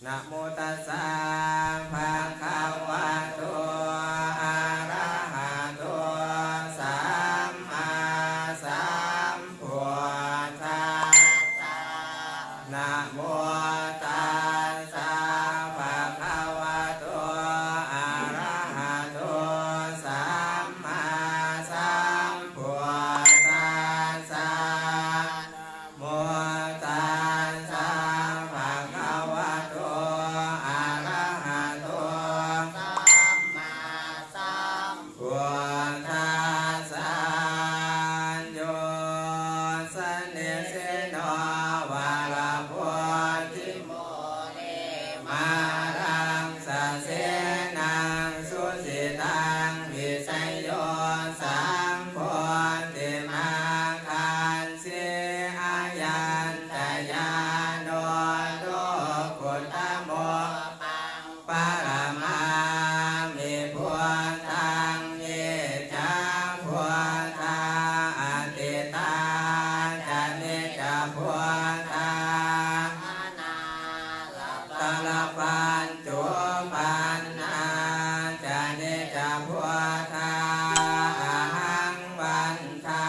ນະໂມຕັດສະ ພະຄະວະໂຕ ອະລະຫະໂຕ ສຳມາສຳພຸດທັດສະ ນະໂມຕັດສະ ພະຄະວະໂຕ ອະລະຫະໂຕ ສຳມາສຳພຸດທັດສະ ໂມຕັสสะ ພະຄະວະໂຕ ອະລະຫະໂຕ ສຳມາສຳພຸດທັດສະ ໂຍສະນິສິໂນ ວະລະໂພທິ ໂມເລ ມະລັງສະເສນັງ ສຸສິຕັງ ວິໄສໂຍ ສັງໂພທິ ມັກຂັນ ສິ ອະຍັນຕະຍາໂນ ໂລກຸດຕະໂມ ປັງ ປະລະມາມິ ພຸດທັງ ເມ ຈາ ພຸດທາ ອະຕິຕາ ຈະ ນິຈ ພຸດທາ ອະນາ ຕະລະປັນຈຸປັນນາ ຈະ ນິຈ ພຸດທາ ອະຫັງ ວັນທາ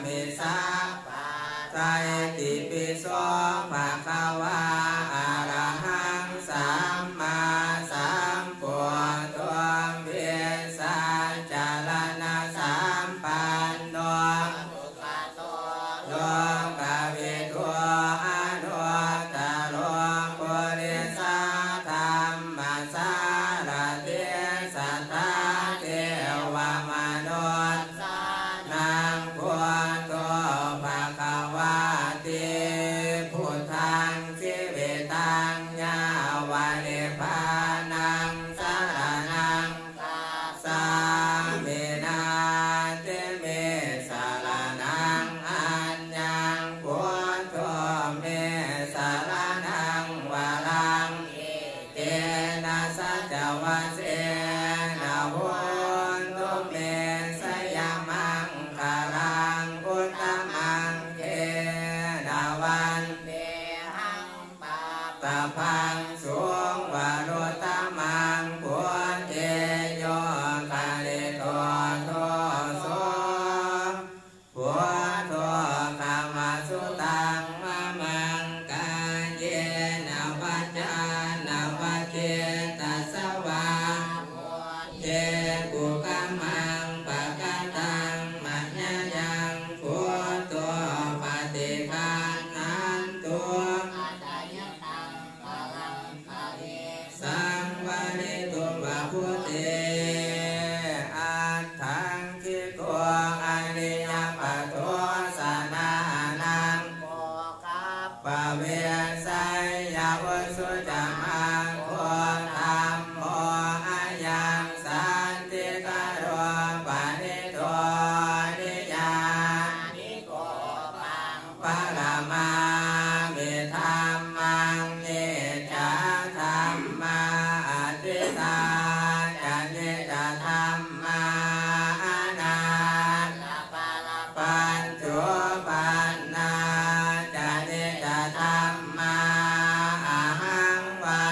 ມິ ສະ ປະ ໄຕ ຕິປິໂສ ພະຄະວາ ອະລະຫັງ ສຳມາສຳພຸດໂທ ວິຊາຈາລະນະສຳປັນໂນ ໂລກະວິທູ ອະນຸດຕະໂລ ປຸລິສະທຳມະສາລະຖິ ສັດຖາເທວະມະນຸດສານັງ ພຸດໂທ ພະຄະວາຕິ ພຸດທັງ ຊີວິຕັງ ຍາວະນິບພານັງ ສະລະນັງ ກັດສາມິ ນາທິ ເມ ສະລະນັງ ອັນຍັງ ພຸດໂທ ເມ ສະລະນັງ ວະລັງ ເອເຕນະ ສັດຈະວະເສນະ ໂຫນຕຸ ເມ ໄຊຍະມັງຄະລັງ ອຸດຕະມັງ ເຂນະວັນ ເຕຫັງ ປັບຕະພັງ ສຸງ ວະລຸດຕະມັງ ພຸດເທ ໂຍຄະລິໂຕ ໂທ ໂສ ພຸດໂທ ຄະມະສຸຕັງ ມະມັງ ກາເຍນະ ວາຈານະ ວະເຈຕະສະວາ ເທ ກຸກະມັງ ປະກະຕັງ ມະຍາຍັງ ພຸດໂທ ປະຕິການທັນຕຸ ອັດຕະຍະຕັງ ພະລັງຄະເລ ສັງວະລິຕຸມະພຸດເທ ອັດຖັງ ທິໂກ ອະລິຍະປະໂທສະນານັງ ໂພຄະປະເວໄຊຍະ ອຸຊຸຈະ ມັງໂຄ ທຳໂມ ອະຍັງ ສັນຕິກະໂລ ປະນິໂທ ນິຍາ ນິໂກ ປັງ ປະລະມາມິ ທຳມັງ ນິດຈະທຳມາ ອະທິຕາຈະ ນິດຈະທຳມາ ອະນາດຕະ ປັດຈຸບັນນາຈະ ນິດຈະທຳມາ ອະຫັງ ວາ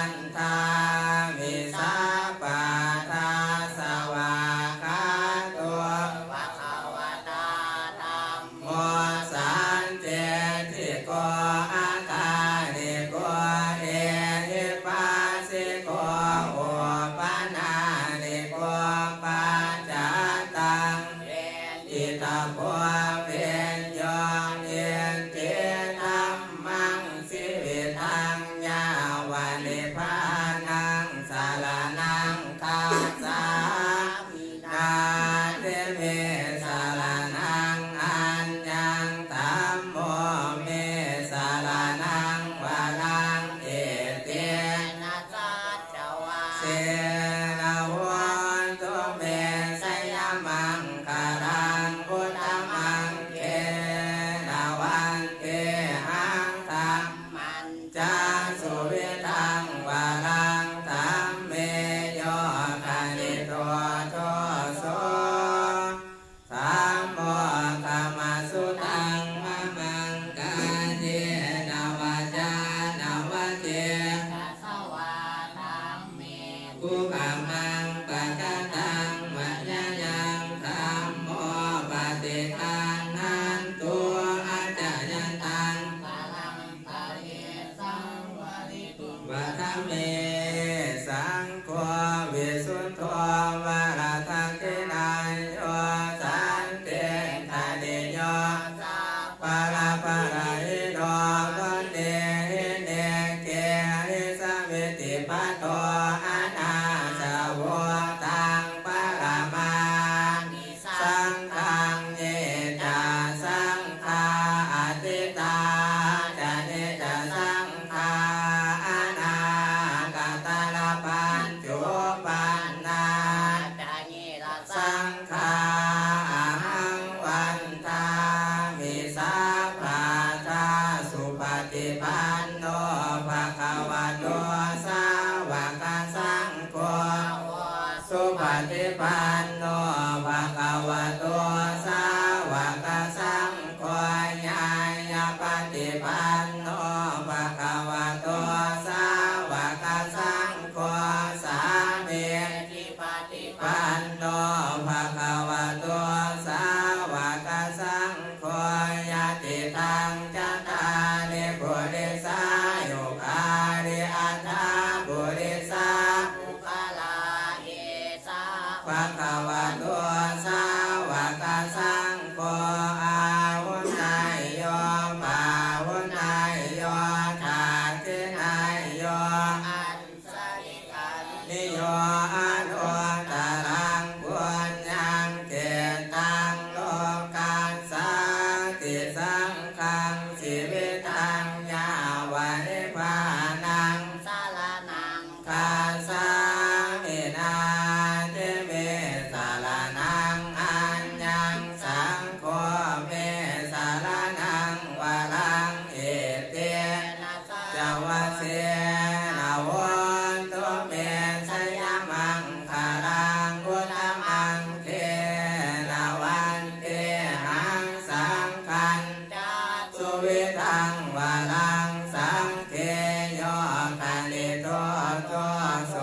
ປະທະເມ ສັງໂຄ ວິສຸດໂທ ວະລະທັກຂິນາໂຍ ສັນຕິນທະນິໂຍ ສັບພະລະພະລະຫິໂນ ປຸນເນຫິເນເກຫິ ສະວິດທິພັນໂທ ອະນາສະໂວ ຕັງປະລະມາ ສັງຄັງ ເຍຈະສັງຄາອະຕິຕາ ຈະເນຈະສັງຄາ ອະນາກະຕາລະປັດຈຸບັນນາ ຈະເນຈະສັງຄາ ອະຫັງວັນທາມິ ສາບພະທາ ສຸປະຕິປັນໂນ ພະຄະວະໂຕ ສາວະກະສັງໂຄ ສຸປະຕິປັນໂນ ພະຄະວະໂຕ ສາວະກະສັງໂຄ ຍາຍາປະຕິປັນໂນ ພະຄະວະໂຕ ສາວະກະສັງໂຄ ສາມີທິປະຕິປັນໂນ ພະຄະວະໂຕ ສາວະກະສັງໂຄ ຍະຕິທັງ ຈັດຕາລິ ປຸລິສາຍຸຄານິ ອັດຖະ ປຸລິສາ ກະລາ ເອສາ ພະຄະວະໂຕ ສາວະກະສັງໂຄ ອາຫຸນນາໂຍ ປາຫຸນນາໂຍ ທັກຂິນາໂຍ ອັນຊະລິການິໂຍ ອະນຸດຕະລັງ ປຸນຍັງ ເຂດຕັງ ໂລກັດສາຕິ ສັງຄັງ ຊີວິຕັງ ຍາວະນິບພານັງ ສະລະນັງ ຄັດສາມິ ນາທິເມ ສະລະນັງ ອັນຍັງ ສັງໂຄ ເມ ສະລະນັງ ວະລັງ ເອເຕນະ ຊະວະເສນະ ໂຫນຕຸ ເມ ຊະຍະມັງຄະລັງ ອຸດຕະມັງ ເຄນະ ວັນເຕຫັງ ສັງຄັນຈະ ສຸວິທັງ ວະລັງ ສັງເຄ ໂຍຄະນິໂຕ ໂຕ ໂສ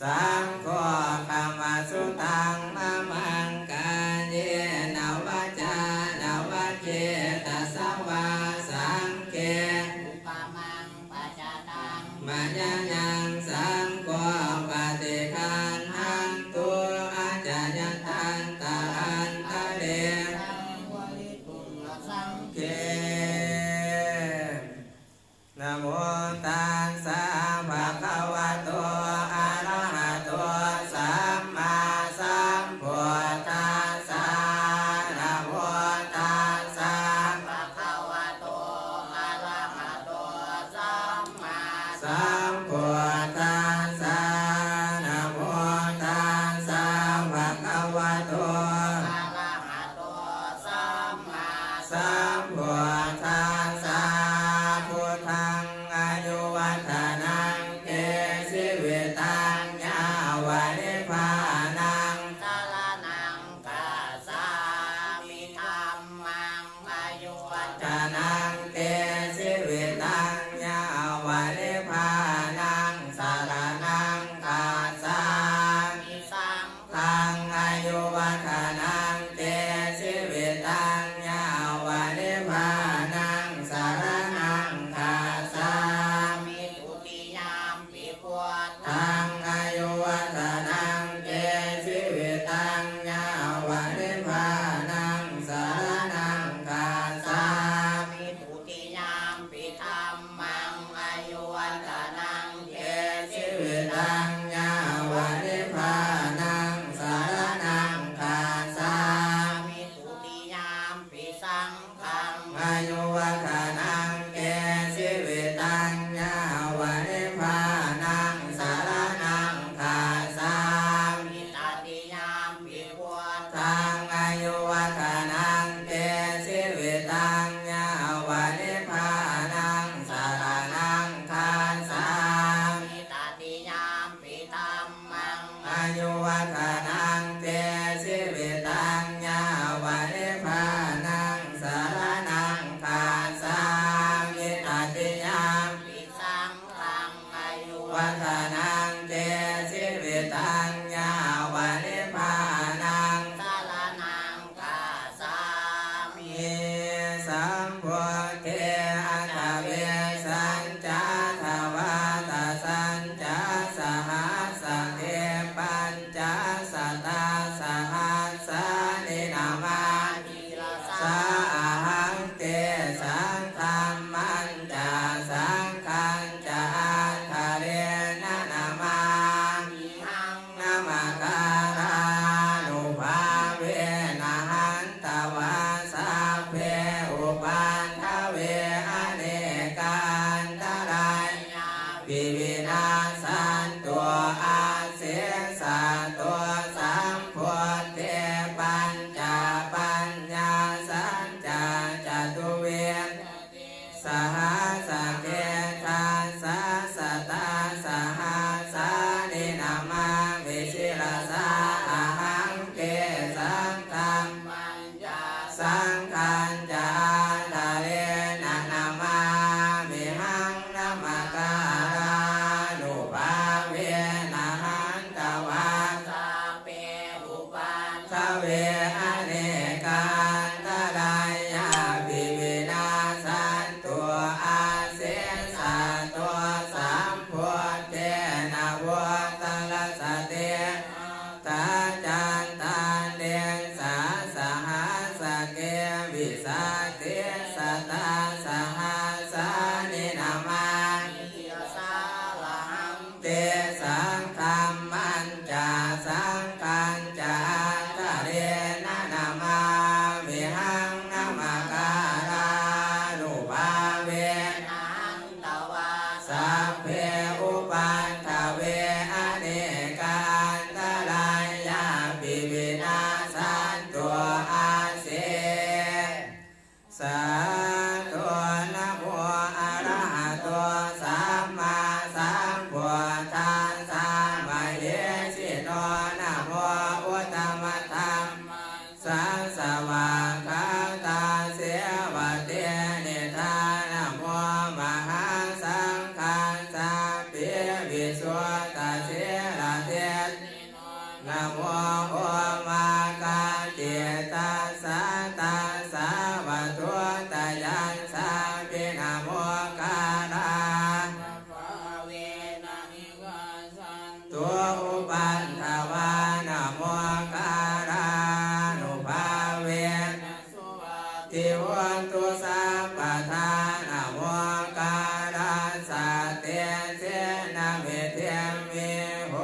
ສັງໂຄ ຄະມະສຸຕັງ ມະມັງ ກາເຍນະ ວາຈານະ ວະເຈຕະສະວາ ສັງເຄ ອຸປະມັງ ປະຈະຕັງ ມະຍະຍັງ ສັງໂຄ ປະຕິຄັນຫັນຕຸ ອາຈະຍັນຕັນຕະລັນຕະເລ ສັງວະລິຕຸງ ອະສັງເຄ ນະໂມຕັດສະ ພະຄະວະໂຕ ອະລະຫະໂຕ ສຳມາສຳພຸດທັດສະ ນະໂມຕັດສະ ພະຄະວະໂຕ ອະລະຫະໂຕ ສຳມາສຳພຸດທັດສະ ນະໂມຕັດສະ ພະຄະວະໂຕ ອະລະຫະໂຕ ສຳມາສຳພຸດທັດສະ ພຸດທັງ ອາຍຸວັດທະນະ ปิวินาสสันตุ อเสสะตุ สัมพุทเท ปัญจะปัญญาสัจจา จตุวิงสติ สหัสสะเก ทัสสะ สะตาสหัสสานิ นะมามิ ศิรสา อะหัง เกสัง ธัมมัญ จะ สังฆัญ จะ อาทะเรนะ นะมามิหัง นะมะกາລານຸພາເວນະ ຫັນ ตວາ สัพเพ อุปัฏຖเว อเนกา อันตะລາยาปิ วินาสสันตุ อเสสะตุ สัมพุทเทนะ วุตตะรัสสะเต ตา จัตตาเร สะ สหัสสะเก วิสัตติ สะตาสหัสสานิ นะมามิ อะระหัง เกสัง ธัมมัญจะ สังฆัญจะ อันตะเรนะ นะมามิหัง นะมะกาลานุภาเวนะ สัพเพ อุปัฏฐเว อเนกา อันตะรายาปิ วินาสสันตุ อเสสะตุ นะโม อะระหะโต สัมມາສຳພຸດທັດສະ ມະເຫສິໂນ ນະໂມ ອຸດຕະມະທັມມະ ສາ ສະຫວ່າງຄາຕາເສວະເຕນິທາ ນະໂມ ມະຫາສັງຄາສະປິ ວິສຸດຕະສີລະເດຊະ ນະໂມ ໂອມາກະຈິດຕັດສະ ຕັດສະ ວັດຖຸຕະຍັດສະປິ ນະໂມກາລາ ตุ ອຸປັດຖະວາ ນະໂມກາລານຸພາເວນະ ສຸວັດທິໂຫຕຸ ສັບປະທາ ນະໂມກາລັດສະ ເຕເສນະ ວິດທິມມິ ໂຫ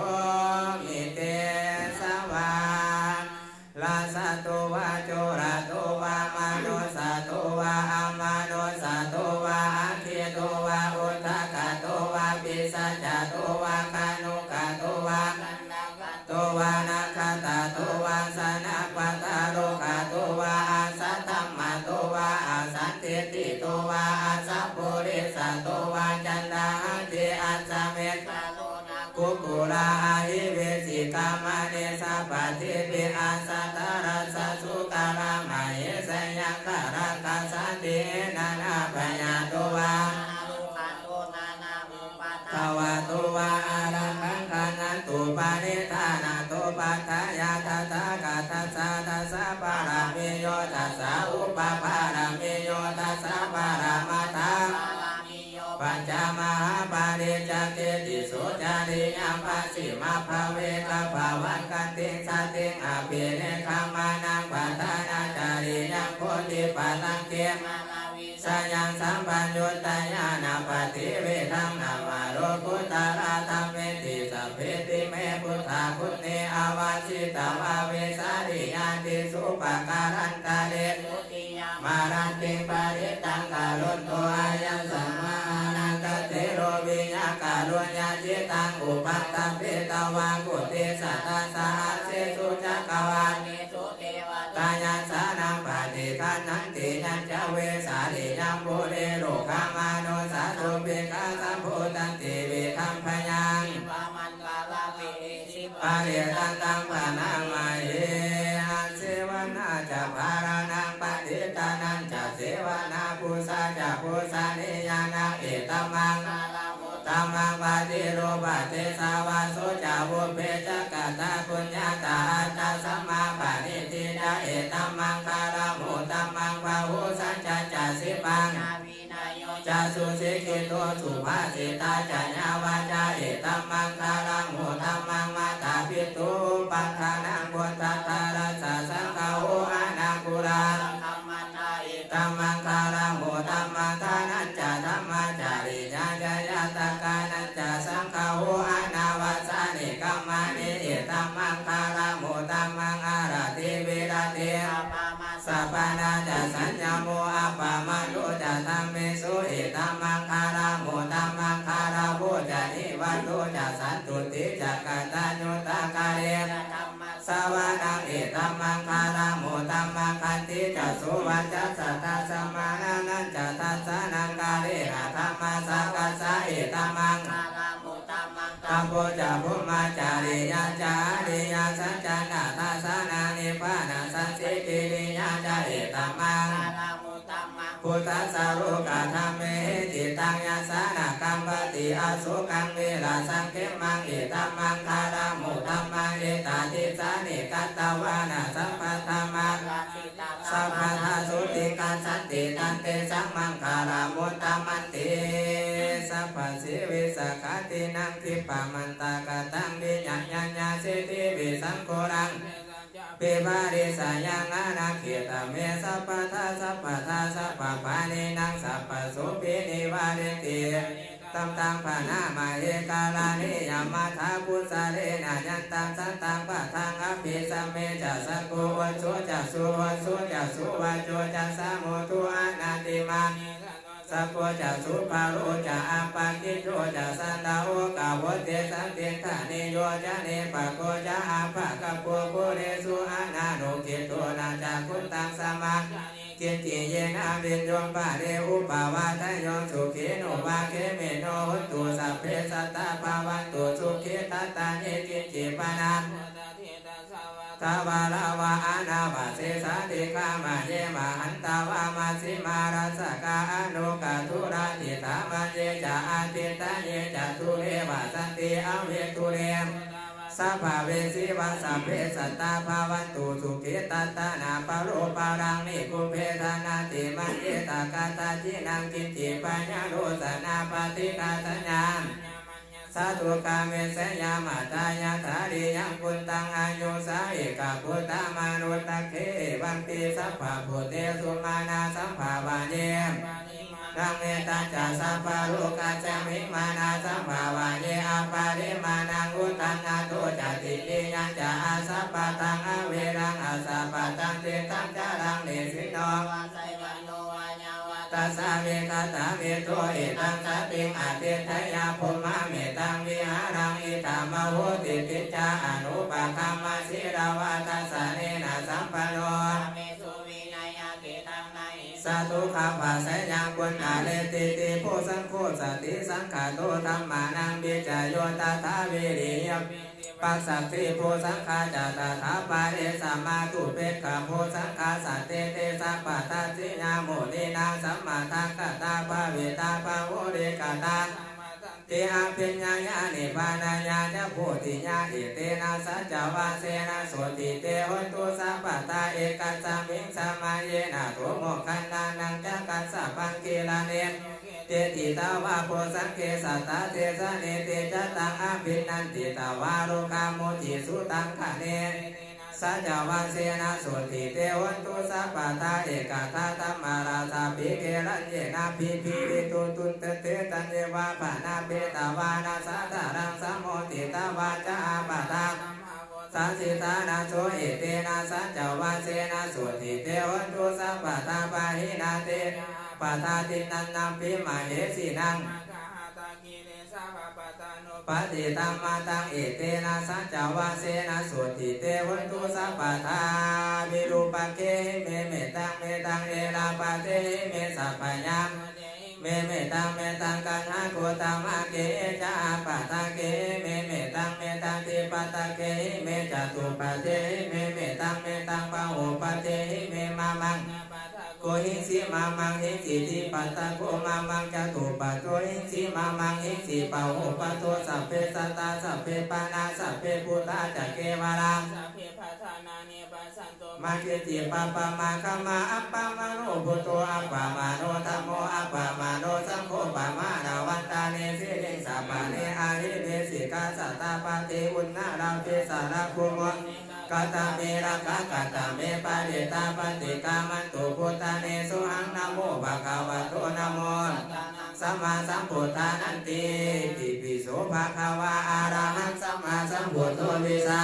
ມິ ເຕສະ ວາ ລະສະໂຕວາ ໂຈລະໂຕວາ ມະນຸດສະໂຕວາ ອະມະນຸດສະໂຕວາ ອັກຂິໂຕວາ ອຸທະກະໂຕວາ ປິສັດຈະໂຕວາ ຄະນຸກະໂຕວາ ກັນນະກະໂຕວາ ນະຄະຕະໂຕວາ ສະນະປະທາໂລກະໂຕວາ ອາສະທຳມະໂຕວາ ອາສັນທິດຖິໂຕວາ ອາສະປູລິສະໂຕວາ ຈັນດາຫັດຖິອັດສະເມ ກະໂລນະ ຄຸກຄຸລາ ອະຫິວິຊິກາ ມະນີ ສະປະທິປິ ອາສະທາຣະສະ ສຸກາລາ ມະເຫສະຍັງຄະລາ ກະສັດທິນານາພະຍາໂຕວາ ທະວາໂຕວາ ອາລັງກັງຄະນັນຕຸ ປະນິທານະໂຕ ປັດຖະຍາຕະຖາກະທັດສະ ທັດສະປາລະມີໂຍ ທັດສະອຸປະປາລະມີໂຍ ທັດສະປະລະມັດຖະ ປັນຈະມະຫາປະລິດຈະກິດຕິສຸຈະລິຍັງ ປະຊິມະພະເວກະພະວັງ ກັນຕິງສັນຕິງ ອະພິເນກຂະມະນັງ ປະທານະຈະລິຍັງ ໂພທິປະຕັງ ເຂມາລະວິຊະຍັງ ສຳປະຍຸດຕະຍານະປະຕິເວທັງ ນະມະໂລກຸດຕະລະທຳເມຕິ ສະບເພຕິເມ ພຸດທາກຸນເນ ອາວາສິຕະວາ ເວສາລິຍາຕິສຸ ປະກາລັນຕະເລ ມາລັນຕິງປະລິດຕັງກະໂລນໂຕ ອາຍັງສະມາອານັນຕະເຖໂລ ວິຍາກາໂລຍະຈິຕັງ ອຸປະທຳປິຕະວາ ໂກເຕສະ ທັດສະ ອາເສະສຸຈັກກະວາເລ ຕາຍັດສານັງປະຕິຄັນທັນຕິ ຍັນຈະເວສາລິຍັງ ປຸເຣໂລກາມະນຸດສາຕຸມປິກາສະພູຕັນຕິ ວິທຳພະຍັງ ປະເຣຕັນຕັງ ພະນາມະເຫ ອາເສວະນາຈະ ພາລະນັງ ປະຕິທານັນຈະ ເສວະນາ ປູຊາຈະ ປູຊະນີຍານັງ ເອຕະມັງ ທຳມັງ ປະຕິໂລມະເຕສາວາໂສຈະ ວຸບເພຈະກະຕາປຸນຍາຕາ ອັດຕະສຳມາປະນິທິຍາ ເອຕະມັງຄາລະມຸດຕະມັງ ບາຫຸສັນຈະຈະ ສິບປັງ ຈະ ສຸສິກຂິໂຕ ສຸພາສິຕາຈະ ຍາວາຈາ ເອຕະມັງຄາລະມຸດຕະມັງ ມາຕາປິຕຸ ອຸປັດຖານັງ ພຸດທະທາຣັດສະ ສັງຄະໂຫ ອະນາຄຸລາ ຕະມັງຄາລະມຸດຕະມັງ ທານັນຈະ ທຳມະຈະລິຍາຈະ ຍາຕະການັນຈະ ສັງຄະໂຫ ອະນາວັດສານິ ກຳມານິ ເອຕະມັງຄາລະມຸດຕະມັງ ອາລະຕິວິລະຕິ ສະປານາຈະ ສັນຍະໂມ ອະປະມາໂນຈະ ທຳເມສຸ ເອຕະມັງຄາລະມຸດຕະມັງ ຄາລະໂຫຈະ ນິວັດໂທ ຈະ ສັນຕຸຕິ ຈະ ກະຕັນຍູຕາ ກາເລນະ ທຳມະ ສະວະນະ ເອ ທຳມັງຄາຣະມຸດຕະມັງ ຂັນຕິ ຈະ ສຸວັດຈະສະ ທັດສະມານານັນຈະ ທັດສະນັງຄາເລນະ ທຳມະສາກັດສະ ເອ ທຳມັງຄາຣະມຸດຕະມັງ ຕັບໂພ ຈະ ພຸມມະຈາຣິຍາ ຈະ ອະລິຍະສັດຈັນຕະ ທັດສະນະ ນິບພານະ ສັນຕິກິລິຍາ ຈະ ເອ ທຳມັງຄາຣະມຸດຕະມັງ ພຸດທັດສະໂລກະທຳເມຫິ ຈິດຕັງ ຍະສາ ນະ ກັມປະຕິ ອະໂສກັງ ວິລະສັງ ເຂມະ ເອ ທຳມັງຄາຣະມຸດຕະມັງ ເອຕາທິສານິ ກະຕະວານະ ສັບພະທຳມະ ສະບະທາ ໂສຕິ ຄັດສັນຕິ ຕັນເຕ ສະ ມັງຄາຣະມຸດຕະມັນຕິ ສັບພະຊີວິສະຂາຕິນັງ ທິບປະມັນຕະກະຕັງ ວິຍະຍາຍາ ສິດທິ ວິສັງໂຄລັງ ເປ ປະລິສະຍັງ ອານາເຂດຕະເມ ສັບພະທາ ສັບພະທາ ສັບພະປານີນັງ ສັບພະໂສພີ ນິວາເຣນຕິ ຕັງ ພະນາມະເຫ ກາລະນີຍະ ມະທາ ກຸສະເລນະ ຍັນຕັງ ສັນຕັງ ປະທັງ ອະພິສະເມ ຈະ ສັກໂກ ໂອໂຊ ຈະ ສຸໂອໂຊ ຈະ ສຸວາໂຈ ຈະ ສະມຸໂທ ອະນາຕິມາ ສະໂກ ຈະ ສຸພະໂລ ຈະ ອັບປະກິດໂຈ ຈະ ສັນຕະໂອ ກະໂຫຕິ ສັນຕິນທະນິໂຍ ຈະ ເນປະໂກ ຈະ ອັບພະກັບໂປ ໂກເລສຸ ອະນານຸກິດໂຕ ນະ ຈະ ຄຸນຕັງ ສະມາ ກິນຕິ ເຍນະ ວິນໂຍ ປະເຣ ອຸປະວາທະໂຍ ສຸຂີໂນ ວາ ເຂມິໂນ ໂຫນຕຸ ສັບເພ ສັດຕາ ພະວັນຕຸ ສຸຂີ ທັດຕານິ ກິນຈິ ປະນາ ທາວະລາວາ ອະນາວາເສສາ ຕິຄາມະເຍ ມະຫັນຕາວາ ມັຊຊິມາ ຣັດສະກາ ອະນຸກະທຸລາ ທິຖາ ມັນເຍ ຈະ ອະທິດຕະເຍ ຈະ ທຸເລ ວະສັນຕິ ອະວິທຸເລ ສັບພະເວສີວາ ສັບເພ ສັດຕາ ພະວັນຕຸ ສຸຂີ ຕັດຕະນາ ປະໂລ ປະລັງ ນິກຸບເພ ທະນາຕິ ມັນເຍ ຕະກະຕະຈິນັງ ກິນຈິ ປະຍາໂລສະນາ ປະຕິກະສັນຍາ ສາທຸກາເມສະຍາມາທາ ຍະຖາລິຍັງ ປຸນຕັງ ອາຍຸສາ ເອກະປຸດຕະມະນຸດຕະເຂ ເອວັມປີ ສັບພະພູເຕສຸ ມານາ ສຳພາວະເຍ ມະລິມານັງ ເມຕຕາ ຈະ ສັບພະໂລກັດສະມິງ ມານາ ສຳພາວະເຍ ອະປະລິມານາ ອຸດຕະນະໂທ ຈະ ຕິຕິຍັງ ຈະ ອະສັບປະທັງ ອະເວຣັງ ອະສັບປະທັງ ຕິດຕັງ ຈະລັງ ນິສິນໂນ ວາໄສວະໂນ ວາຍາວະ ຕັດສະ ວິຄະຕະເມໂທ ເອຕັງ ສະຕິງ ອະທິດຖະຍາ ພົມມະເມຕັງ ວິຫາລັງ ອິດຖະມະໂຫຕິ ຕິດຈາ ອະນຸປະກຳມະ ສີລະວະທັດສະເນນະ ສຳປັນໂນ ກາເມສຸ ວິໄນຍະ ເຂຕັງ ນະຫິ ສະ ທຸກຂະ ປັດສະຍັງ ປຸນນະເຣຕິ ຕິໂພ ສັງໂຄ ສະຕິ ສັງຄະໂຕ ທຳມານັງ ວິຈະໂຍ ຕະຖາ ວິລິຍະ ປັດສັກ ທີໂພ ສັງຄາ ຈະ ຕະຖາ ປະເອສະມາ ທຸເປກຂະໂພ ສັງຄາ ສັດເທ ເທສະ ປັດທັດສິຍາ ມຸນີນາ ສຳມະທັກກະຕາ ພາວິຕາ ພະໂຫຣິກະຕາ ທຳມະທັນຕິ ອະພິນຍາຍາ ນິບພານາຍາ ຈະ ໂພທິຍາ ເອເຕນະ ສັດຈະວາເສນະ ໂສດຖີ ເຕ ໂຫນຕຸ ສັບພະທາ ເອກັດສະມິງ ສະມະເຍນະ ໂຕ ໂມກຄັນລານັງ ຈະ ກັດສະປັງ ກິລະເນ ເຕ ທິຕະວາ ໂພ ສັງເຄ ສະຕາ ເທສະເນ ເຕ ຈະ ຕັງ ອະພິນນັນຕິຕະວາ ໂລກາ ມຸທິ ສຸຕັງຄະເນ ສັດຈະວາເສນະ ໂສດຖີ ເຕ ໂຫນຕຸ ສັບພະທາ ເອກະທາ ທຳມະລາຊາ ພີ ເກລັນເຍນະ ພີ ພີ ວິຕຸ ຕຸນ ເຕ ເຕ ຕັນ ເຍວາ ພະນະ ເປຕະວານະ ສາທາລັງ ສະໂມທິຕະວາ ຈະ ອາປະທາ ສາສິທານະ ໂສ ເອເຕນະ ສັດຈະວາເສນະ ໂສດຖີ ເຕ ໂຫນຕຸ ສັບພະທາ ປະຫິນາ ເຕ ອາປະທາ ຕິນຕັນນະ ປິມະເຫສີນັງ ປະຕິທຳມະຕັງ ເອເຕນະ ສັດຈະວາເສນະ ໂສດຖີ ເຕ ໂຫນຕຸ ສັບພະທາ ວິຣູປະເຄຫິ ເມ ເມຕັງ ເມຕັງ ເອລາປະເທຫິ ເມ ສັບພະຍາ ເມ ເມຕັງ ເມຕັງ ກັນຫາໂຄຕະມະເກ ຈະ ອາປະທາເກ ເມ ເມຕັງ ເມຕັງ ທິປະຕະເກ ເມ ຈະຕຸປະເທ ເມ ເມຕັງ ເມຕັງ ປະໂຫປະເທ ເມ ມະມັງ ໂກຫິງສີ ມະມັງຫິງສີ ທິປະຕະໂກ ມະມັງ ຈະຕຸປະໂທຫິງສີ ມະມັງຫິງສີ ປະໂຫປະໂທ ສັບເພ ສັດຕາ ສັບເພ ປານາ ສັບເພ ພູຕາ ຈະ ເກວະລາ ມະກິດທິ ປະປະມາຄະມາ ອັບປະມະໂນ ພຸດໂທ ອັບປະມະໂນ ທຳໂມ ອັບປະມະໂນ ສັງໂຄ ປະມານະວັນຕານິ ສິລິງ ສະປານີ ອະຫິເມສິກາ ສະຕາປະຕິ ອຸນນະລະພິ ສະລະຄຸໂມ ກະຕະເມ ລະກະກະຕະເມ ປະລິດຕາ ປະຕິກາມັນຕຸ ພຸດທາເນ ໂສຫັງ ນະໂມ ພະຄະວະໂຕ ນະໂມ ສຳມາສຳພຸດທານັນຕິ ຕິປິໂສ ພະຄະວາ ອະລະຫັງ ສຳມາສຳພຸດໂທ ວິຊາ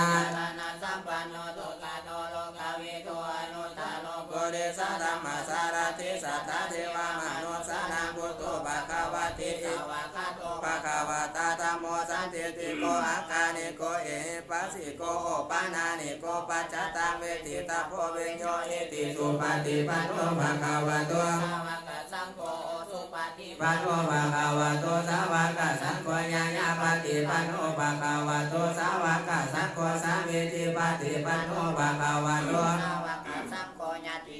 ໂລກະວິທູ ອະນຸດຕະໂຣ ປຸລິສະທຳມະສາລະຖິ ສັດຖາເທວະມະນຸດສານັງ ພຸດໂທ ພະຄະວາຕິ ສະວາຄະໂຕ ພະຄະວະຕາ ໂມ ສັນທິດຖິໂກ ອາການິໂກ ເອຫິປັດສິໂກ ໂອປະນະຍິໂກ ປັດຈະຕັງ ເວທິຕະໂພ ວິນໂຍຫິຕິ ສຸປະຕິປັນໂນ ພະຄະວະໂຕ ສາວະກະສັງໂຄ ໂອສຸປະຕິປັນໂນ ພະຄະວະໂຕ ສາວະກະສັງໂຄ ຍາຍາປະຕິປັນໂນ ພະຄະວະໂຕ ສາວະກະສັງໂຄ ສາມີຈິປະຕິປັນໂນ ພະຄະວະໂຕ ສາວະກະສັງໂຄ ຍະຕິ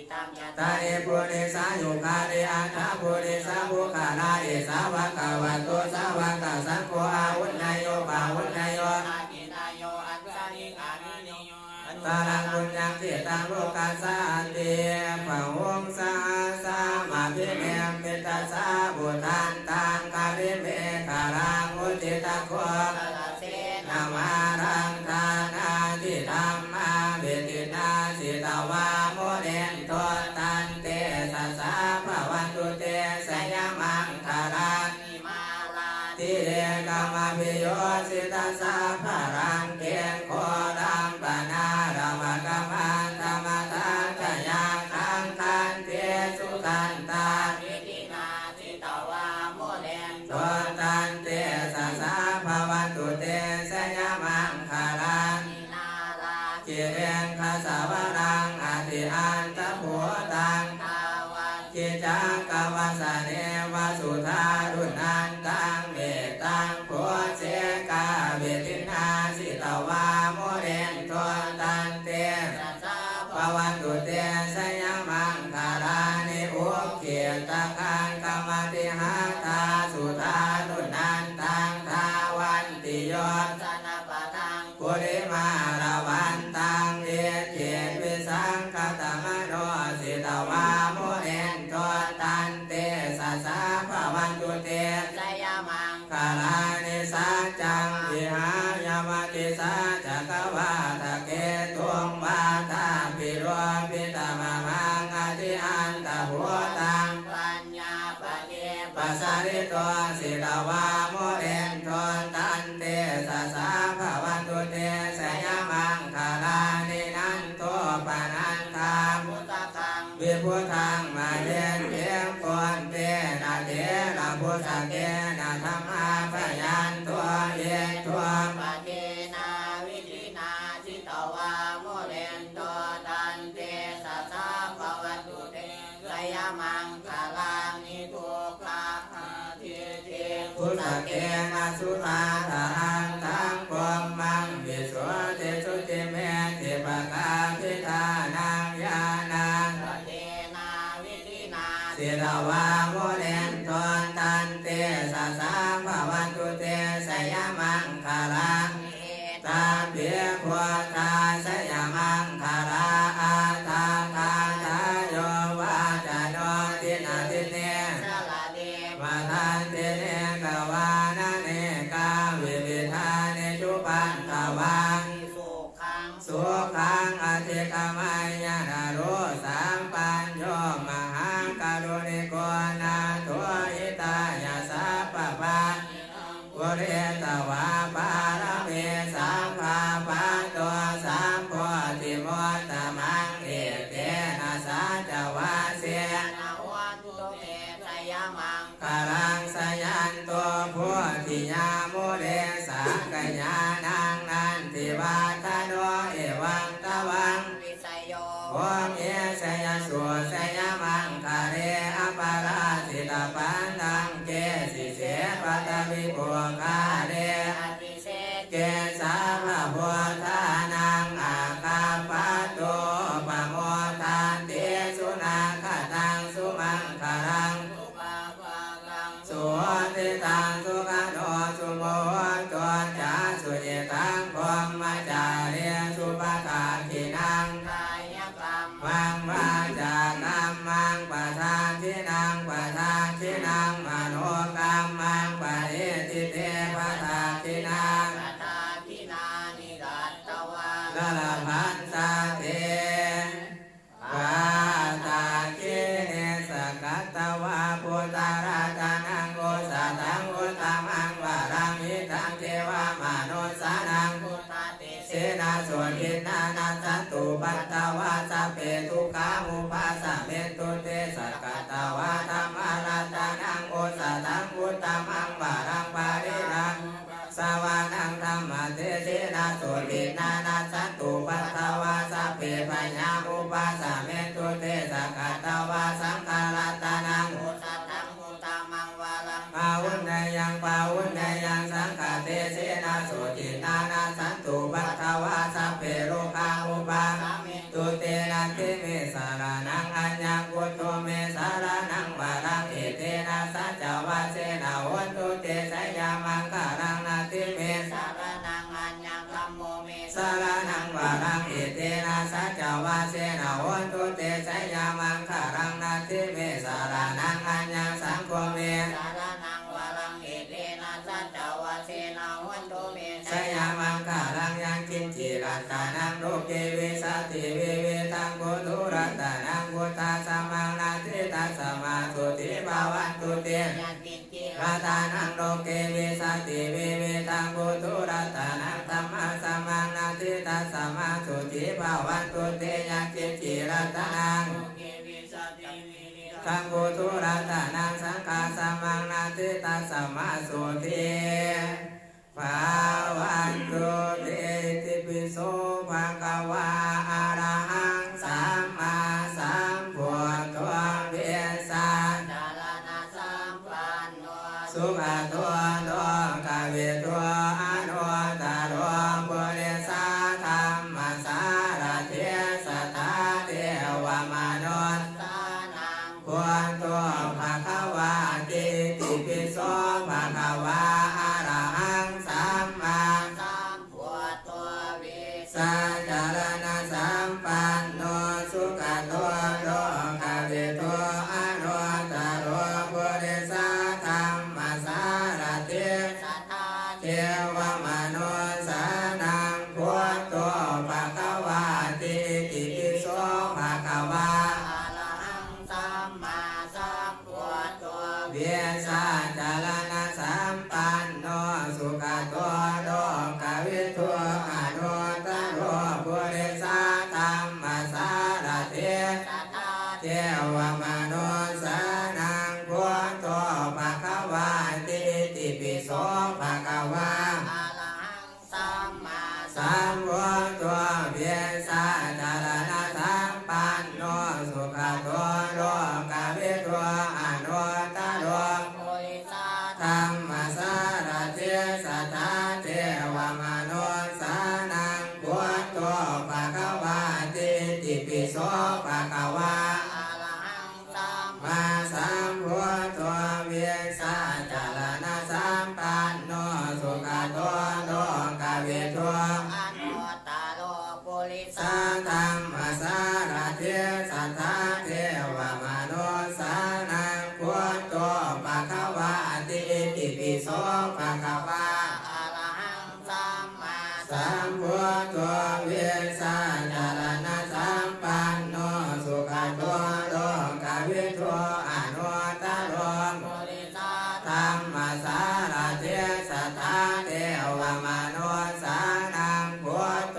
ຕານິ ປຸລິສາຍຸຄານິ ອັດຖະປຸລິສະບຸກຄະລາ ເອ ສາວະກະວັດຖຸ ສາວະກະສັງໂຄ ອາຫຸນນະໂຍ ປາຫຸນນະໂຍ ທັກຂະນະໂຍ ອັດສະລິການະໂຍ ອັນຕະລັງ ປຸນຍັງ ຈິດຕັງ ໂລກັດສາຕິ ພະຫົງສະຫັດສະມະພິນິມມິດຕະສາບຸດທັນຕັງ ກະລິເມຂະລັງ ໂອຈິດຕະໂຄ ສະລະເສນະມາລັງ ທານາທິທຳມາ ວິທິນນາ ສິຕະວາ ມຸນິນໂທ ຕັນເຕຊະສາ ພະວັນຕຸເຕ ໄຊຍະມັງຄະລານິ ມາລາທິເລກະມະພິໂຍຊິຕະສາພະລັງ ເກງໂຄລັມປະນາລະວະກະມັນທະມະທັດທະຍັງ ຄັງຄັນຕິສຸທັນຕາ ວິທິນນາ ສິຕະວາ ມຸນິນໂທ ຕັນເຕຊະສາ ພະວັນຕຸເຕ ໄຊຍະມັງຄະລານິ ນາລາ ຄິເລງຄະສະວະລັງ ອະຕິອັນຕະພູຕັງ ທາວັດ ກິຈັກກະວັດສະເນວະ ສຸທາລຸນັນຕັງ ເມດຕັງ ໂພເຊກາ ເວທິນນາ ສິຕະວາ ມຸນິນໂທ ຕັນເຕຊະສາ ພະວັນຕຸເຕ ໄຊຍະມັງຄະລານິ ອຸກຂິດຕະຄັງຄະມະຕິຫັດຖາ ສຸທາລຸນັນຕັງ ທາວັນຕິໂຍ ສະນະປະທັງ ກຸລິມາລະວັນຕັງ ອິດທິວິສັງຄະຕະມະໂນ ສິຕະວາ ມຸນິນໂທ ຕັນເຕຊະສາ ພະວັນຕຸເຕ ໄຊຍະມັງຄະລານິ ສັດຈັງ ວິຫາຍະ ມະຕິສາ ຈັກກະວາທະເກຕຸງ ວາທາພິໂລພິຕະມະມັງ ອະຕິອັນຕະພູຕັງ ປັນ ຍາປະເທ ປະສະລິໂຕ ສິຕະວາ ມຸນິນໂທ ຕັນເຕຊະສາ ພະວັນຕຸເຕ ໄຊຍະມັງຄະລານິ ນັນໂທປະນັນທາ ພຸດທະຄັງ ວິພຸດທັງ ມະຫິດທິງ ປຸນເຕນະ ເຖລະບຸດສະເກນະ ທຳມາພະຍັນໂຕ ອິດໂທ ປະເທນາ ວິທິນນາ ສິຕະວາ ມຸນິນໂທ ຕັນເຕຊະສາ ພະວັນຕຸເຕ ໄຊຍະມັງຄະລານິ ທຸກຂະອາທິດທິງ ພຸດສະເກນະ ສຸທາທະຫັງ ທັງພົມມັງ ວິສຸດທິສຸດທິເມທິປະກາພິທານັງ ຍານາ ປະເທນາ ວິທິນນາ ສິຕະວາ ມຸນິນໂທ ຕັນເຕຊະສາ ພະວັນຕຸເຕ ໄຊຍະມັງຄະລາ ເອ ຕາປິ ພຸດທາ ໄຊຍະມັງຄະລາ ອັດຖະກະຖາ ໂຍວາຈະໂນ ດິນນະດິນເນ ສະລະເນ ມະທັນຕິເນ ກະວານະເນກາ ວິວິທານິ ຈຸປັນຕະວາ ສຸຂັງ ສຸຂັງ ອະທິກະມັຍຍະ ນະໂຣ ສຳປັນໂຍ ມະຫາກະລຸນິໂກ ນາໂຖ ຫິຕາຍະ ສັບພະປາ ປະຣິດຕະວາ ປາລະມີ ສຳພາປະໂຕ ສຳໂພທິມຸດຕະມັງ ເອເຕນະ ສັດຈະວາເສນະ ໂຫຕຸເມ ໄຊຍະມັງຄະລັງ ຊະຍັນໂຕ ໂພທິຍາ ມຸນີ ສັກກະຍານັງ ນັນທິວັດທະໂນ ເອວັງຕະວັງ ວິສະໂຍ ໂພມິ ໄຊຍະສຸ ໄຊຍະມັງຄະເລ ອະປະລາຊິຕະປັນລັງເກ ສິເສ ປະທະວິປຸກຄາເລ ອະຕິເສ ເກ ສັບພະພຸດທານັງ ອາຄາປະໂຕ ປະໂມທາຕິ ສຸນາຄະຕັງ ສຸມັງຄະລັງ ສຸພາພະລັງ ສຸຫຸດທິຕັງ ສຸຂະໂນ ສຸມຸຫຸດໂຕ ຈາ ສຸຈິຕັງ ພົມມະຈາຣີ ສຸປະທັກຂິນັງ ກາຍະກຳມັງ ວາຈາກຳມັງ ປະທັກຂິນັງ ປະທັກຂິນັງ ມະໂນກຳມັງ ປະນິດທິເຕ ປະທັກຂິນັງ ປະທັກຂິນານິ ລັດຕະວາ ລະລະພັນຕາເຕ ປະທັກຂິເນ ສະກັດຕະວາ ພຸດທະລັດຕະນັງ ໂອສະຖັງ ອຸດຕະມັງ ວະລັງ ຫິຕັງ ເທວະມະນຸດສານັງ ພຸດທະເຕ ເສນະ ໂສທິນນາ ນັດສັນຕຸ ປັດຕະວາ ສັບເປ ທຸກຂາ ມຸປະສະມິນຕຸ ເຕ ສະກັດຕະວາ ທຳມະລັດຕະນັງ ໂອສະຖັງ ອຸດຕະມັງ ວະລັງ ປະຣິລັງ ສະວະນະງທຳມະເທເສນະ ໂສຕິນານັດສັນຕຸ ປັດຖະວາ ສັບເພພະຍາ ອຸປະສະເມນຕຸ ເຕ ສະກະຕະວາ ສັງຄະລັດຕະນັງ ໂອສະຖະງ ພຸດທະມັງວະລັງ ພາວະເນຍະ ພາວະເນຍະ ສັງຄະເທເສນະ ໂສຕິນານັດສັນຕຸ ປັດຖະວາ ສັບເພໂລກາ ອຸປະສະເມນຕຸ ເຕ ນັດຖິເມ ສະລະນັງ ອັນຍັງ ພຸດໂທ ເມ ສະລະນັງ ວະລັງ ເອເຕນະ ສັດຈະວະເຊນະ ໂຫນຕຸ ເຕ ໄຊຍະມັງຄະລັງ ນັດຖິເມ ສະລະນັງ ອັນຍັງ ທຳໂມ ເມ ສະລະນັງ ວະລັງ ເອເຕນະ ສັດຈະວະເຊນະ ໂຫນຕຸ ເຕ ໄຊຍະມັງຄະລັງ ນັດຖິເມ ສະລະນັງ ອັນຍັງ ສັງໂຄ ເມ ສະລະນັງ ວະລັງ ເອເຕນະ ສັດຈະວະເຊນະ ໂຫນຕຸ ເມ ໄຊຍະມັງຄະລັງ ຍັງກິນຈິລັດຕະນັງ ໂລເກ ວິສະຕິ ວິວິທັງ ໂກ ທຸລັດຕະນັງ ພຸດທະສະມັງ ນັດຖິ ຕັດສະມາ ໂສຕິ ພະວັນຕຸ ເຕ ຍະ ກິນຈິລັດຕະນັງ ໂລເກ ວິສະຕິ ວິວິທັງ ໂກ ທຸລັດຕະນັງ ທຳມະສະມັງ ນັດຖິ ຕັດສະມາ ໂສຕິ ພະວັນຕຸ ເຕ ຍະ ກິນຈິລັດຕະນັງ ໂລເກ ວິສະຕິ ວິວິທັງ ໂກ ທຸລັດຕະນັງ ສັງຄະສະມັງ ນັດຖິ ຕັດສະມາ ໂສຕິ ພະວັນຕຸ ເຕ ອິຕິປິໂສ ພະຄະວາ ອະລະຫັງ ສຳມາສຳພຸດໂທ ວິຊາຈາລະນະສຳປັນໂນ ສຸກະໂຕ ໂລກະວິທູ ອະນຸດຕະໂລ ປຸລິສະທຳມະສາລະຖິ ສັດຖາເທວະມະນຸດສານັງ ພຸດໂທ ພະຄະວາ ເຕ ອິຕິປິໂສ ພະຄະວາ ອະລະຫັງ ສຳມາສຳພຸດໂທ ວິຊາຈາລະນະສຳປັນໂນ ສຸກະໂຕ ໂລກະວິທູ ອະນຸດຕະໂລ ປຸລິສະທຳມະສາລະຖິ ສັດຖາເທວະມະນຸດສານັງ ພຸດໂທ ພະຄະວາ ເຕ ອິຕິປິໂສ ພະຄະວາ ອະລະຫັງ ສຳມາສຳພຸດໂທ ວິຊາຈາລະນະສຳປັນໂນ ສຸກະໂຕ ໂລກະວິທູ ອະນຸດຕະໂລ ປຸລິສະທຳມະສາລະຖິ ສັດຖາເທວະມະນຸດສານັງ ພຸດໂທ ພະຄະວາ ເຕ ອິຕິປິໂສ ພະຄະວາ ອະລະຫັງ ສຳມາສຳພຸດໂທ ວິຊາຈາລະນະສຳປັນໂນ ສຸກະໂຕ ໂລກະວິທູ ອະນຸດຕະໂລ ປຸລິສະທຳມະສາລະຖິ ສັດຖາເທວະມະນຸດສານັງ ພຸດໂທ ພະຄະວາ ເຕ ອິຕິປິໂສ ພະຄະວາ ອະລະຫັງ ສຳມາສຳພຸດໂທ ວິຊາຈາລະນະສຳປັນໂນ ສຸກະໂຕ ໂລກະວິທູ ອະນຸດຕະໂລ ປຸລິສະທຳມະສາລະຖິ ສັດຖາເທວະມະນຸດສານັງ ພຸດໂທ ພະຄະວາ ເຕ ອິຕິປິໂສ ພະຄະວາ ອະລະຫັງ ສຳມາສຳພຸດໂທ ວິຊາຈາລະນະສຳປັນໂນ ສຸກະໂຕ ໂລກະວິທູ ອະນຸດຕະໂລ ປຸລິສະທຳມະສາລະຖິ ສັດຖາເທວະມະນຸດສານັງ ພຸດໂທ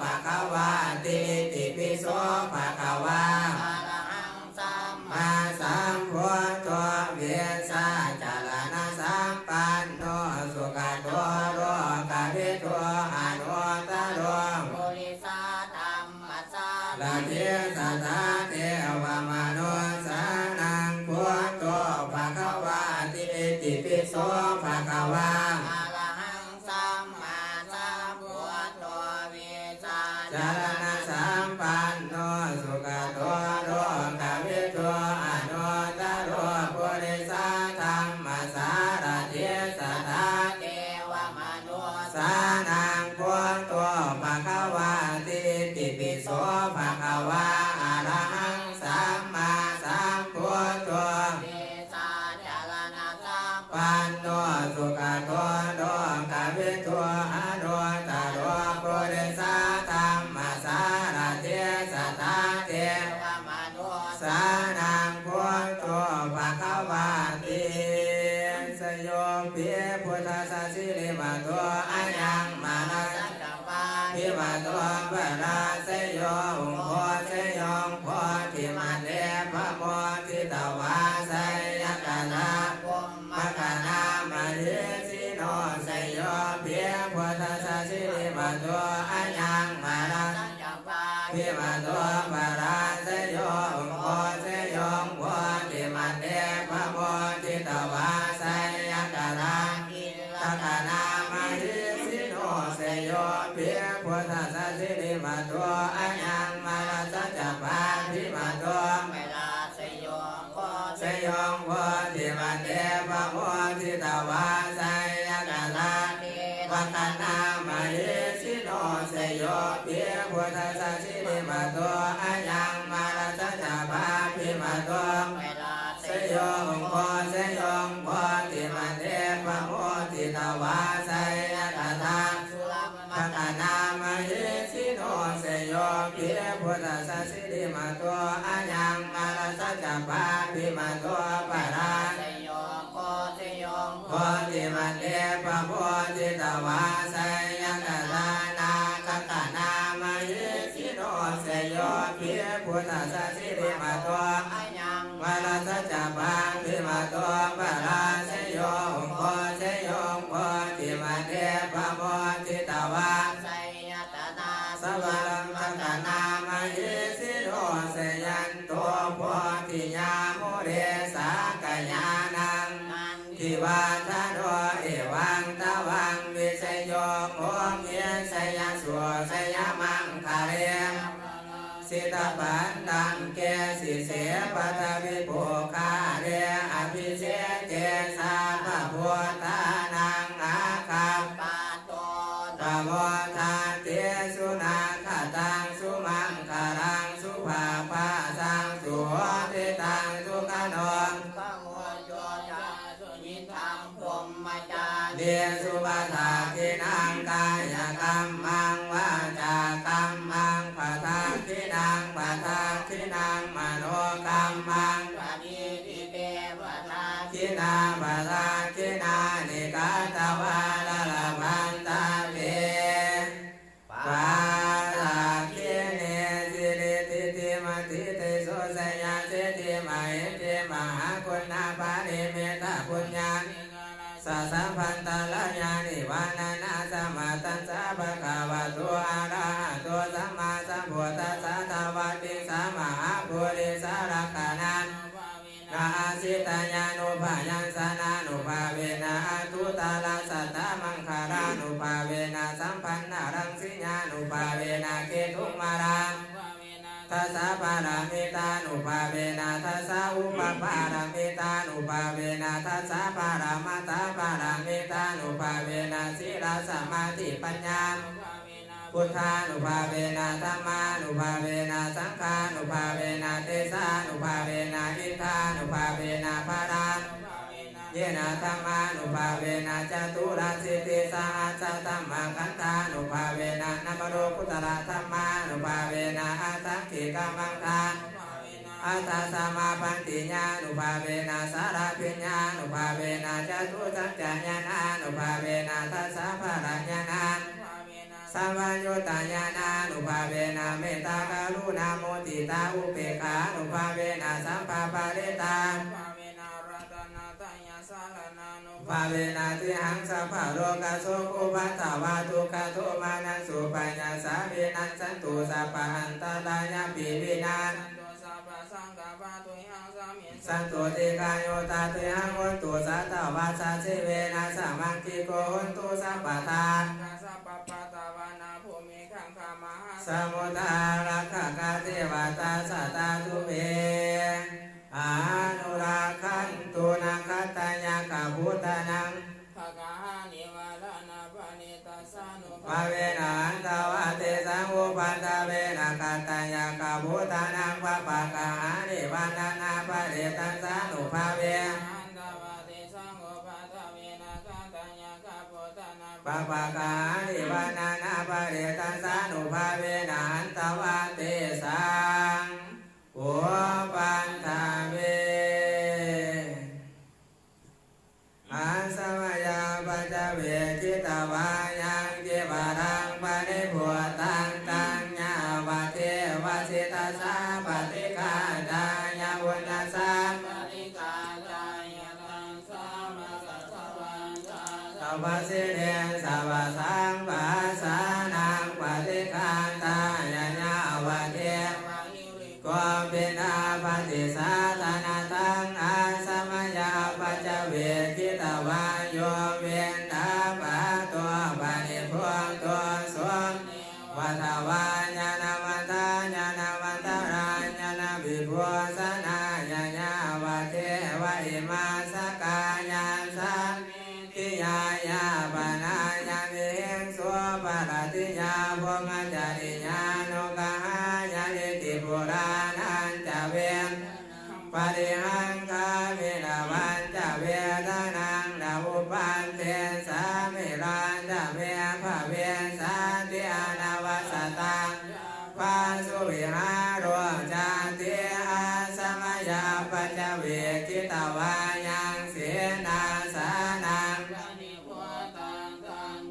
ພະຄະວາ ເຕ ອິຕິປິໂສ ພະຄະວາ ອະລະຫັງ ສຳມາສຳພຸດໂທ ວິຊາຈາລະນະສຳປັນໂນ ສຸກະໂຕ ໂລກະວິທູ ອະນຸດຕະໂລ ປຸລິສະທຳມະສາລະຖິ ສັດຖາເທວະມະນຸດສານັງ ພຸດໂທ ພະຄະວາ ເຕ ອິຕິປິໂສ ພະຄະວາ ອະລະຫັງ ສຳມາສຳພຸດໂທ ວິຊາຈາລະນະສຳປັນໂນ ສຸກະໂຕ ໂລກະວິທູ ອະນຸດຕະໂລ ປຸລິສະທຳມະສາລະຖິ ສັດຖາເທວະມະນຸດສານັງ ພຸດໂທ ພະຄະວາ ເຕ ອິຕິປິໂສ ພະຄະວາ ອະລະຫັງ ສຳມາສຳພຸດໂທ ສາຈາລະນະສຳປັນໂນ ສຸກະໂຕ ໂລກະວິທູ ອະນຸດຕະໂລ ປຸລິສະທຳມະສາລະຖິ ສັດຖາເທວະມະນຸດສານັງ ພຸດໂທ ພະຄະວາ ຕິສະໂຍ ປິ ພຸດທັດສະ ສິລິມະໂຕ ອະຍັງ ມະລະ ປາທິມະໂຕ ປະລາໄຊໂຍ ໂພໄຊໂຍ ໂພທິມະເທ ປະໂມທິຕະວາ ໄຊຍະຕະຖາ ພົມມະຄະນາ ມະເຫສີໂນ ໄຊໂຍ ທັດສະສິລິມະໂຕ ອະຍັງມະລະສະຈະປາພິມະໂຕ ປະລາຊະໂຍ ໂອງໂຄຊະໂຍ ໂພຕິມັນເດ ປະໂມທິຕະວາ ໄຊຍະຕະຖາ ລັກຂະນາມະເຫສິໂນ ຊະໂຍ ພິພຸດທັດສະສິລິມະໂຕ ອະຍັງມະລະສະຈະປາພິມະໂຕ ຊະໂຍ ໂພຕິມັນເດ ປະໂມທິຕະວາ ໄຊຍະຕະຖາ ລັກຂະນາມະເຫສິໂນ ຊະໂຍ ພິພຸດທັດສະສິລິມະໂຕ ອະຍັງມະລະສະຈະປາພິມະໂຕ ຊະໂຍ ໂອງໂຄຊະໂຍ ໂພຕິມັນເດ ປະໂມທິຕະວາ ໄຊຍະຕະຖາ ລັກຂະນາມະເຫສິໂນ ຊະໂຍ ພິພຸດທັດສະສິລິມະໂຕ ອະຍັງມະລະສະຈະປາພິມະໂຕ ປະລາຊະໂຍ ໂພຕິມັນເດ ປະໂມທິຕະວາ ໄຊຍະຕະຖາ ລັກຂະນາມະເຫສິໂນ ຊະໂຍ ພິພຸດທັດສະສິລິມະໂຕ ອະຍັງມະລະສະຈະປາພິມະໂຕ ປະລາຊະໂຍ ໂອງໂຄຊະໂຍ ໂພຕິມັນເດ ປະໂມທິຕະວາ ໄຊຍະຕະຖາ ສະວະລັງ ລັກຂະນາມະເຫສິໂນ ຊະຍັນໂຕ ໂພທິຍາມູເລ ສັກກະຍານັງ ນັນທິວາທະໂນ ເອວັງຕະວັງ ວິຊະໂຍ ໂພມິຊະຍະສຸ ຊະຍະມັງຄະເລ ສິຕະປັນຕັງ ເກສິເສ ປະທະວິປຸກຄາເລ ອະພິເສເກ ສັບພະພຸດທານັງ ອາຄັບປະໂຕ ປະໂມທາຕິ ສຸນັກຂະຕັງ ສຸມັງຄະລັງ ສຸພາພາສັງ ສຸໂຫຕິຕັງ ສຸຂະໂນ ສຸຂະໂຫໂຕຈະ ສຸຍິດທັງ ພົມມະຈາລີ ສຸປະທັກຂິນັງ ກາຍະກັມມັງ ວາຈາກັມມັງ ປະທັກຂິນັງ ປະທັກຂິນັງ ມະໂນກັມມັງ ປະຕິທິເຕ ປະທັກຂິນາ ປະທັກຂິນານິ ກະຕະວາ ລະລະພັນຕະເວ ປະທັກຂິເນ ສິລິທິຕິມະທິຕິໂສ ຊະຍະສິດທິມະຫິດທິ ມະຫາຄຸນນະປະລິມິດຕະປຸນຍາ ສະສັບພັນຕະລາຍານິ ວັນນະນາສະມະຕັນສະ ພະຄະວະໂຕ ອະລະຫະໂຕ ສຳມາສຳພຸດທັດສະ ທາວະຕິງສາ ມະຫາປຸລິສະລັກຂະນາ ນາອາສິດຕະຍານຸພະຍັນຊະນານຸພາເວນະ ອະທຸຕະລະສັດຖະມັງຄະລານຸພາເວນະ ສຳພັນນະລັງສີຍານຸພາເວນະ ເຄຕຸມາລາ ທັດສະປາລະມິຕານຸພາເວນະ ທັດສະອຸປະປາລະມິຕານຸພາເວນະ ທັດສະປະລະມັດຖະປາລະມິຕານຸພາເວນະ ສີລະສະມາທິປັນຍາ ພຸດທານຸພາເວນະ ທຳມານຸພາເວນະ ສັງຄານຸພາເວນະ ເຕຊານຸພາເວນະ ອິດຖານຸພາເວນະ ພະລານຸພາເວນະ ເຍນະທຳມານຸພາເວນະ ຈະຕຸລະສິດທິສະຫັດສະທຳມະຄັນທານຸພາເວນະ ນຳມະໂລກຸດຕະລະທຳມານຸພາເວນະ ອະສັງກິກະມັງຄາ ອັດຖະສະມາປັນຕິຍານຸພາເວນະ ສາລະພິນຍານຸພາເວນະ ຈະຕຸສັນຈະຍານານຸພາເວນະ ທັດສະພະລະຍານາ ສຳປະຍຸດຕະຍານານຸພາເວນະ ເມດຕາກະລຸນາມຸທິຕາອຸເປກຂານຸພາເວນະ ສຳພະປະລິຕາ ພາເວນະ ຕິຫັງສັບພະໂລກະໂສ ໂຄ ປະທະວາ ທຸກຂະໂທມະນັດສຸ ໄພຍາສາວິນັດສັນຕຸ ສັບພະອັນຕະລາຍາປິວິນາ ສັນຕຸ ທີຄາຍຸຕາ ຕິຫັງ ໂຫນຕຸ ສັດຕະວາສາ ຊີເວນະ ສະມັງກິໂກ ໂຫນຕຸ ສັບປະທາ ສະມຸດທາລັກຂະກາ ເທວະຕາ ສະຕາທຸເມ ອະນຸລັກຂັນຕຸ ນະຄັດຕະຍັກຂະພູຕະນັງ ພະວາເນນະ ອັນຕະວາເຕສັງ ອຸປັດທະເວນະ ຄັດຕະຍັກຂະພູຕະນັງ ປະປະກະຫານິວັນນະນາ ປະລິດຕັນສານຸພາເວນະ ອັນຕະວາເຕສັງ ອຸປັດທະເວນະ ຄັດຕະຍັກຂະພູຕະນັງ ປະປະກະຫານິວັນນະນາ ປະລິດຕັນສານຸພາເວນະ ອັນຕະວາເຕສັງ ອຸປັດທະເວ ອາສະວະຍາປັດຈະເວກຂິຕະວາ ຍັງກິວະລັງປະນິພຸດທັງ ຕັງຍາວະເທວະສິດທັດສະປະຕິຄາຕາຍະ ປຸນຍັດສະປະຕິຄາຕາຍະ ຕັງສາມະສັດສະວັນຕາ ສະວະສິເນນສະວະສັງປ ເມ ພະເວສາຕິ ອະນະວັດສະຕັງ ພາສຸ ວິຫາໂຣ ຈາຕິ ອາສະມະຍະ ປັດຈະເວກຂິຕະວາຍັງ ເສນາສະນັງ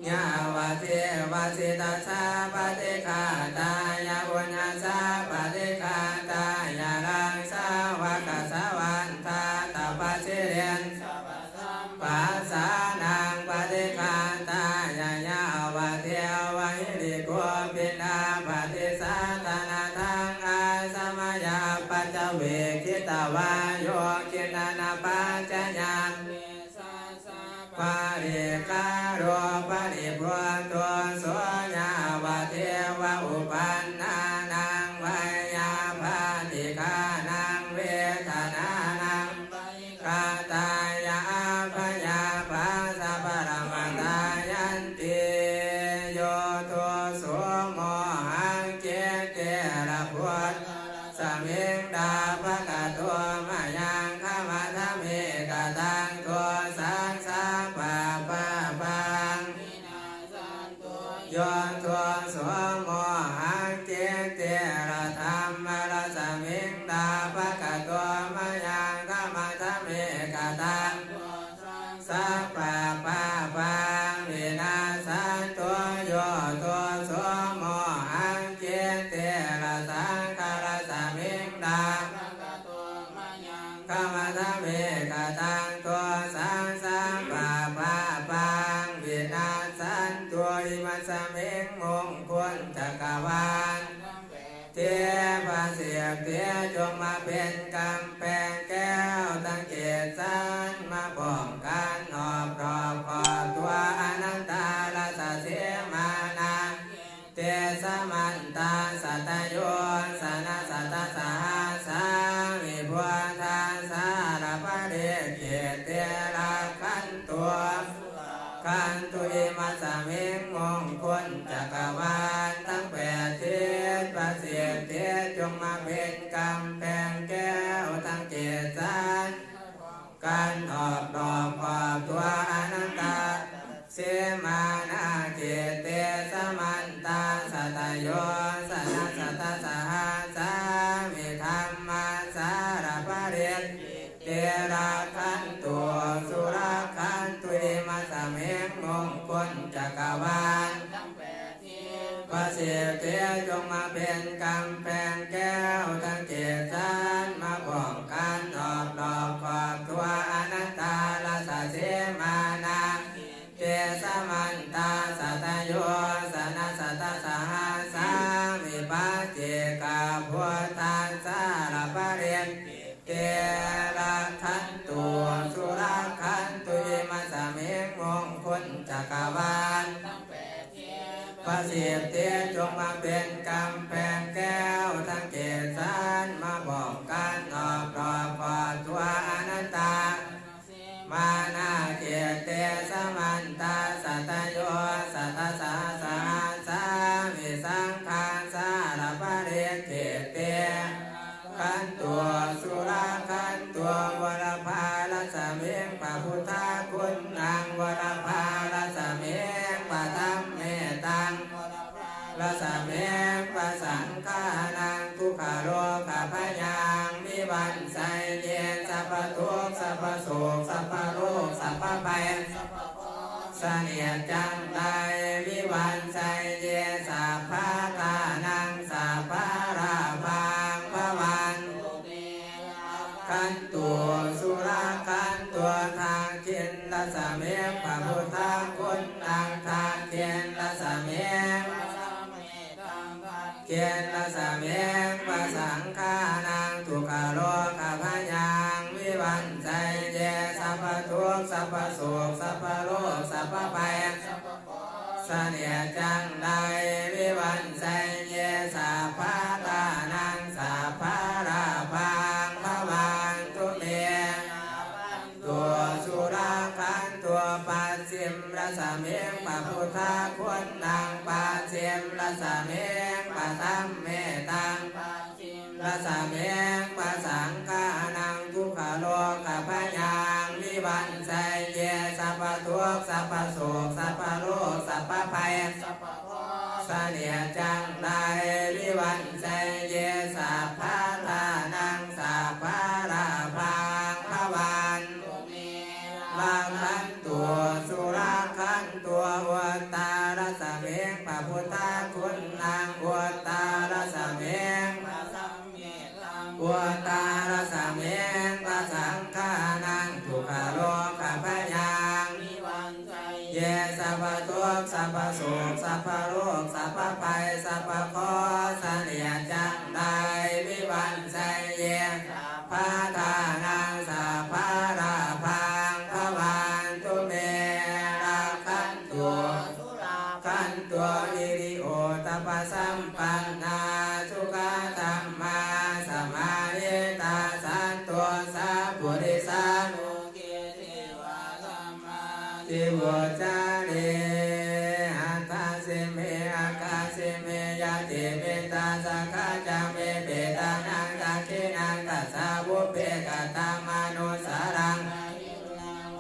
ຍາວະເທວະ ສິດຕັດສະ ປະຕິຄາຕາຍະ ບຸນຍັດສະ ປະຕິຄາຕາຍະ ລັງສາວະກະສະວັນທາ ຕະປະສິເຣນ ສະວະສຳປັດສານັງ ປະຕິຄາຕາຍະ ຍາວະເທວະ ຫິລິໂກ ປິນດາປະຕິສາທະນະທັງ ອາສະມະຍະ ປັດຈະເວກຂິຕະວາຍຸ ກິນນະນະປັດຈະຍັງ ພະລິກາໂຣ ປະລິພຸດໂທ ໂສ ຍາວະເທວະ ອຸປັນນານັງ ໄວຍາບາຕິການັງ ເວທະນານັງ ກາຕາຍະ ອາພະຍາປາຊະ ປະລະມະຕາຍັນຕິ ໂຍໂທ ໂສ ໂມຫັງ ກິດຕິ ລະພຸດ ສະມິງ ດາບະກະໂຕ ມະຍັງ ຄະມະທະມິກະຕັງ ໂທ ສັງ ສະ ປະ ປະ ປັງ ວິນາສັນ ໂຕ ໂຍ ໂທ ໂສ ໂມຫັງ ກິດຕິ ລະທຳມະ ລະສະມິງ ດາບະກະໂຕ ມະຍັງ ຄະມະທະມິກະຕັງ ໂທ ສະ ປະ ປະ ປັງ ວິນາສັນ ໂຕ ໂຍ ໂທ ໂສ ໂມຫັງ ກິດຕິ ລະສັງຄະ ລະສະມິງ ດາບະກະໂຕ ມະຍັງ ຄະມະທະມິກະຕັງ ໂທ ສັງ ສະ ປະ ປະ ປັງ ວິນາສັນ ໂຕ ອິມັດສະມິງ ມົງຄຸນຈັກກະວານ ເທພະເສດຖີ ຈົ່ງມາເປັນກຳແພງແກ້ວທັງເຈັດຊັ້ນ ມາປ້ອງກັນຮອບໆຂອບຕົວ ອະນັນຕາລະສະເສມານາ ເຕ ສະມັນຕາ ສັດຕະໂຍ ສະນະ ສັດຕະສະຫັດສາມິ ພຸດທັດສາລະປະລິກິດຕິ ລັກຂັນຕຸ ສຸລັກຂັນຕຸ ອິມັດສະມິງ ມົງຄຸນຈັກກະວານ ທັງແປດທິດ ປະສິດທິດ ຈົ່ງມາເປັນກຳແພງແກ້ວທັງເຈັດຊັ້ນ ກັນຮອບໆຂອບຕົວ ອະນັນຕາ ເສມານາ ກິດຕິ ສະມັນຕາ ສັດຕະໂຍ ສະນະ ສັດຕະສະຫັດສາມິ ທຳມັດສາລະປະລິກິດຕິ ລັກຂັນຕຸ ສຸລັກຂັນຕຸ ອິມັດສະມິງ ມົງຄຸນຈັກກະວານ ທັງແປດທິດ ປະສິດທິ ຈົ່ງມາເປັນກຳແພງແກ້ວທັງເຈັດຊັ້ນ ມາປ້ອງກັນຮອບໆຂອບຕົວ ອະນັນຕາລະສະເສມານາ ເຕ ສະມັນຕາ ສັດຕະໂຍ ສະນະ ສັດຕະສະຫັດສາມິ ປັດເຈກະພຸດທັດສາລະປະລິກິດຕິ ລັກຂັນຕຸ ສຸລັກຂັນຕຸ ອິມັດສະມິງ ມົງຄຸນຈັກກະວານ ປະສິດທິ ຈົ່ງມາເປັນກຳແພງແກ້ວທັງເຈັດຊັ້ນ ມາປ້ອງກັນຮອບໆຂອບຕົວອະນັນຕາ ມານາເຂດເຕ ສະມັນຕາ ສັດຕະໂຍ ສັດຕະສາ ສະຫັດສາມິ ສັງຄານສາລະປະລິເຂດເຕ ຂັນໂຕ ສຸລາຂັນໂຕ ວະລະພາລັດສະມິງ ພະພຸດທະຄຸນນັງ ວະລະພາລັດສະມິງ ພະທຳເມຕັງ ວະລະພາລັດສະມິງ ພະສັງຄານັງ ທຸກຂະໂລກະພະຍັງ ວິວັນໄຊເຍ ສັບພະທຸກ ສັບພະໂສກ ສັບພະໂລກ ສັບພະໄພ ສະເໜັດຈັງໃດ ວິວັນໄຊເຍ ສັບພະທານັງ ສັບພະລາພັງ ພະວັນຕຸເມ ລັກຂັນຕຸ ສຸລາຂັນຕຸ ທັກຂິນລັດສະມິງ ພະພຸດທະຄຸນນັງ ທັກຂິນລັດສະມິງ ພະທຳເມຕັງ ທັກຂິນລັດສະມິງ ພະສັງຄານັງ ທຸກຂະໂລກະພະຍັງ ວິວັນໄຊເຍ ສັບພະທຸກ ສັບພະໂສກ ສັບພະໂລກ ສັບພະໄພ ສະເໜັດຈັງໃດ ວິວັນໄຊເຍ ສັບພະທານັງ ສັບພະລາພັງ ພະວັນຕຸເມ ລັກຂັນຕຸ ສຸລາຂັນຕຸ ປັດຊິມລັດສະມິງ ພະພຸດທະຄຸນນັງ ປັດຊິມລັດສະມິງ ພະທຳເມຕັງ ລັດສະມິງ ພະສັງຄານັງ ທຸກຂະໂລກະພະຍັງ ວິວັນໄຊເຍ ສັບພະທຸ ກ ສັບພະໂສກ ສັບພະໂລກ ສັບພະໄພ ສັບພະເຄາະ ສະເໜັດຈັງໄລ ວິວັນໄຊເຍ ສັບພະທານັງ ສັບພະລາພັງ ພະວັນຕຸເມ ລັກຂັນຕຸ ສຸລັກຂັນຕຸ ອຸດຕາລັດສະມິງ ພະພຸດທະຄຸນນັງ ອຸດຕາລັດສະມິງ ພະສັງ ອຸດຕາລັດສະມິງ ພະສັງຄານັງ ທຸກຂະໂລກຂະພະຍັງ ວິວັນໄຊເຍ ສັບພະທຸກ ສັບພະໂສກ ສັບພະໂລກ ສັບພະໄພ ສັບພະເຄາະ ສະເໜັດຈັງໄລ ວິວັນໄຊເຍ ສັບພະທານັງ ສັບພະລາພັງ ພະວັນຕຸເມ ລັກຂັນຕຸ ສຸລັກຂັນຕຸ ຫິລິໂອດຕະປະສຳປັນນາ ສຸຂະທຳມາ ສະມາຫິຕາ ສັນຕຸ ສັບປຸລິສາ ໂລເກ ເທວາທຳມາ ຕິວາຈາເລ ອັດຖາສິເມ ອັກຂາສິເມ ຍະຕິມິດຕາສະກະຈະເມ ເປຕານັງ ທັກຂິນັງ ຕັດສະ ບຸບເພ ກະຕະມະນຸດສານັງ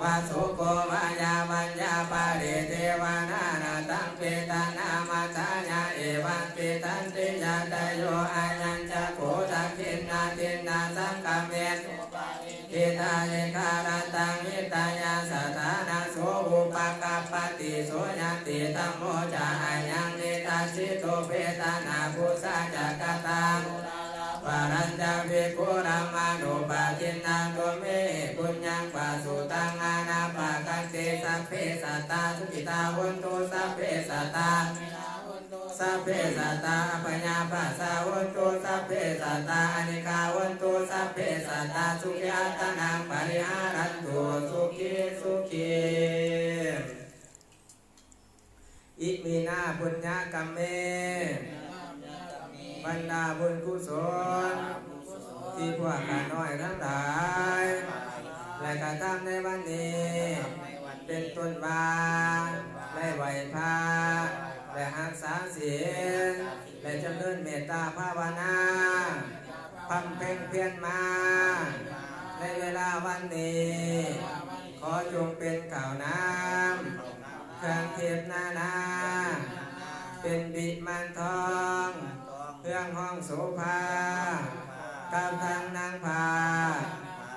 ວາໂສໂກ ວາຍາວັນຍາ ປາລິເທວະນາ ນະຕັງ ເປຕານາມະທາຍະ ເອວັງ ຕິດຖັນຕິ ຍະຕະໂຍ ອາຍັນຈັກຂຸ ທັກຂິນາທິນນາ ສັງຄະເມ ສຸປາ ທິທາ ເອກະລະຕັງ ຫິຕາຍະ ສະຖານະໂສ ອຸປະກັບປະຕິ ໂສ ຍະຕິ ທຳໂມ ຈະອາຍັງ ນິທັດສິໂຕ ເປຕານາ ປຸສາ ຈະກະຕາ ປະລັນຈະ ວິປຸລະມະນຸປະທິນນາ ຕຸມເມ ປຸນຍັງ ປະສຸຕັງ ອານາປະກັນຕິ ສັບເພ ສັດຕາ ສຸຂິຕາ ໂຫນຕຸ ສັບເພ ສັດຕາ ສັບເພ ສັດຕາ ອັບພະຍາປາສາ ໂຫນຕຸ ສັບເພ ສັດຕາ ອານິກາ ໂຫນຕຸ ສັບເພ ສັດຕາ ສຸຂິອັດຕະນັງ ປະລິຫາຣັນຕຸ ສຸຂິ ສຸຂິ ອິມິນາ ປຸນຍະກຳເມ ບັນດາບຸນກຸສົນ ທີ່ພວກຂ້ານ້ອຍທັງຫຼາຍ ໄດ້ກະທຳໃນວັນນີ້ ເປັນຕົ້ນວ່າ ໄດ້ໄຫວ້ພະ ໄດ້ຮັກສາສິນ ໄດ້ຈຳເລີນເມດຕາພາວະນາ ບຳເພັນພຽນມາ ໃນເວລາວັນນີ້ ຂໍຈົ່ງເປັນເຂົ້ານ້ຳ ເຄື່ອງທິບນານາ ເປັນວິມານທອງ ເຮືອງຮອງໂສພາ ກັບທັງນາງພາ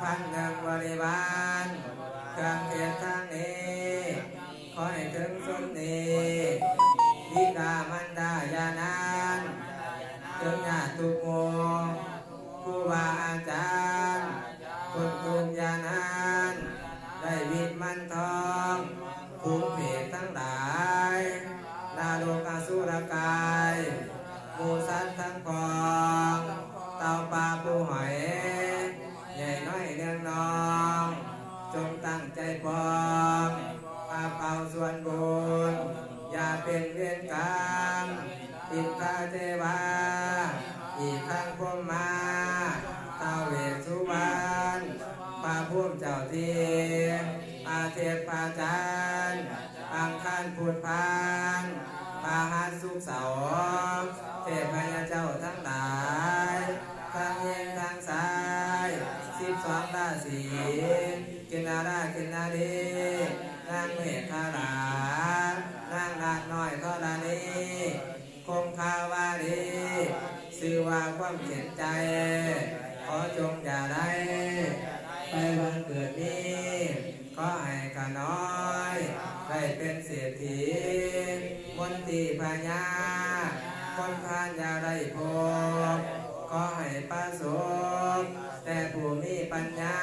ພັນໜຶ່ງບໍລິວານ ເຄື່ອງເທດທາງນີ້ ຂໍໃຫ້ເຖິງຊົນນີ້ ບິດາມານດາຢ່ານານ ເຖິງຍາດທຸກໝູ່ ຄູບາອາຈານ ຄົນທຸກຢ່ານານ ໄດ້ວິມານທອງ ພູມເພດທັງຫຼາຍ ນະລົກອະສຸລະກາຍ ໝູ່ສັດທັງປວງ ເຕົ່າປ່າປູຫອຍ ໃຫຍ່ນ້ອຍເນືອງນ້ອງ ຈົ່ງຕັ້ງໃຈປອງ ຮັບເອົາສ່ວນບຸນ ຢ່າເປັນເວນກຳ ອິນທະເທວາ ອີກທັງພົມມາ ທ້າວເວດສຸວັນ ພະພູມເຈົ້າທີ່ ພະເທບພະຈັນ ອັງຄານພຸດພານ ພະຫັດສຸກເສົາ ເທບພະຍາເຈົ້າທັງຫຼາຍ ທັງຍິງທັງຊາຍ ສິບສອງລາສີ ກິນນາລາກິນນາລີ ນາງເມຂະລາ ນາງນາດນ້ອຍທໍລະນີ ຄົງຄາວາລີ ຊື່ວ່າຄວາມເຈັບໃຈ ຂໍຈົ່ງຢ່າໄດ້ ໄປວັນເກີດນີ້ ຂໍໃຫ້ຂ້ານ້ອຍ ໄດ້ເປັນເສດຖີ ມົນຕີພະຍາ ຄົນຜ່ານຢ່າໄດ້ພົບ ຂໍໃຫ້ປະສົບ ແຕ່ຜູ້ມີປັນຍາ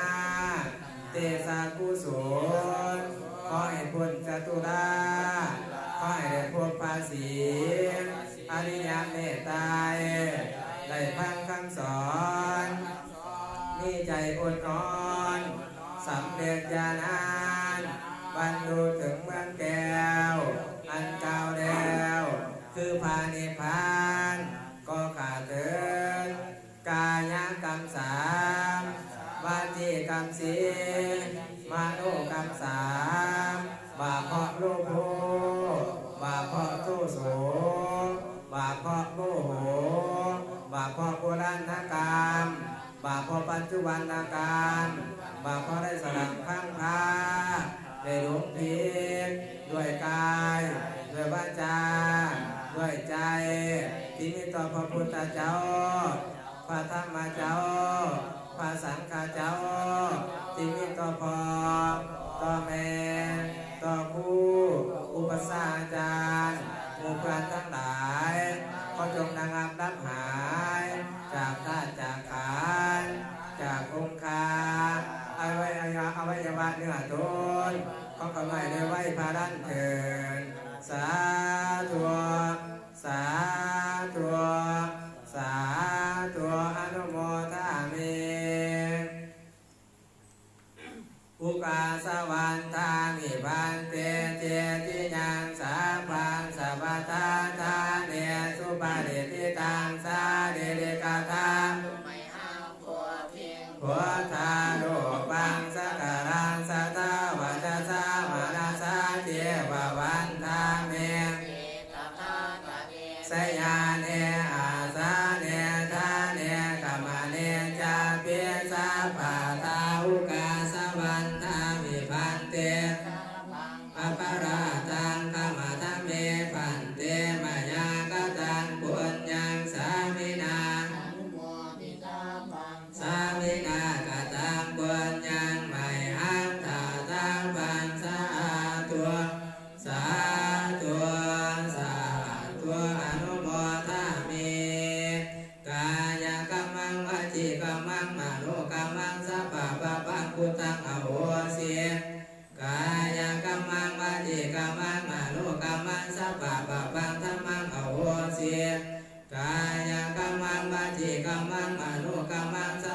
ເຕຊະກຸສົນ ຂໍໃຫ້ພົ້ນຈະຕຸລາ ຂໍໃຫ້ໄດ້ພົບພະສີ ອະລິຍະເມດໄຕ ໄດ້ຟັງຄຳສອນ ມີໃຈອົດອ່ອນ ສຳເລັດຍານານ ບັນລຸເຖິງເມືອງແກ້ວ ອັນກ່າວແລ້ວ ຄືພະນິບພານ ກໍຂ້າເທີນ ກາຍະກຳສາມ ວາຈີກຳສີ່ ມະໂນກຳສາມ ບາບເພາະໂລໂພ ບາບເພາະໂທໂສ ບາບເພາະໂມໂຫ ບາບເພາະໂບລານນະກຳ ບາບເພາະປັດຈຸບັນນະກຳ ບາບເພາະໄດ້ສະຫຼັກພັງພາ ໄດ້ຫຼົງຜິ ຈານ ດ້ວຍໃຈທີ່ມີຕໍ່ພະພຸດທະເຈົ້າ ພະທຳມະເຈົ້າ ພະສັງຄະເຈົ້າ ທີ່ມີຕໍ່ພໍ່ ຕໍ່ແມ່ ຕໍ່ຄູ ອຸປັດຊາອາຈານ ໝູ່ເພື່ອນທັງຫຼາຍ ຂໍຈົ່ງລະງັບດັບຫາຍ ຈາກທາດຈາກຂັນ ຈາກອົງຄາ ອະໄວຍະວະ ອະໄວຍະວະເນື້ອຕົນ ຂໍຂະໄໝ້ດ້ວຍໄວພະລັນເທີນ ສາທຸ ສາທຸ ສາທຸ ອະນຸໂມທາມິ ອຸກາສະວັນທາມິ ພັນເຕ ເຈຕິຍັງ ສັບພັງ ສັບພະທາທາເນ ສຸປະດິດທິຕັງ ສາລີລິກະທາ ໂພທາລູປັງ ສັກກາລັງ ສັດທາວາຈາສາ ມະນະສາ ເຈວະວັນທາມິ ສະຍາເນ ອາສາເນ ຖາເນ ກຳມະເນ ຈາປິ ສັບພະທາ ອຸກາສະວັນທາມິ ພັນເຕ ອະປະລາທັງ ຂະມະທາເມ ພັນເຕ ມະຍາກະຕັງ ປຸນຍັງ ສາມິນາ ສາມິນາກະຕັງ ປຸນຍັງ ໄມຫັງ ທາທາພັງ ສາທຸ ສາທຸ ສາທຸ ອະນຸໂມທາມິ ກາຍະກຳມັງ ວະຈີກຳມັງ ມະໂນກຳມັງ ສັບພະປະປັງ ຄຸດທັງ ອະໂຫສິ ກາຍະກຳມັງ ວະຈີກຳມັງ ມະໂນກຳມັງ ສັບພະປະປັງ ທຳມັງ ອະໂຫສິ ກາຍະກຳມັງ ວະຈີກຳມັງ ມະໂນກຳມັງ ສ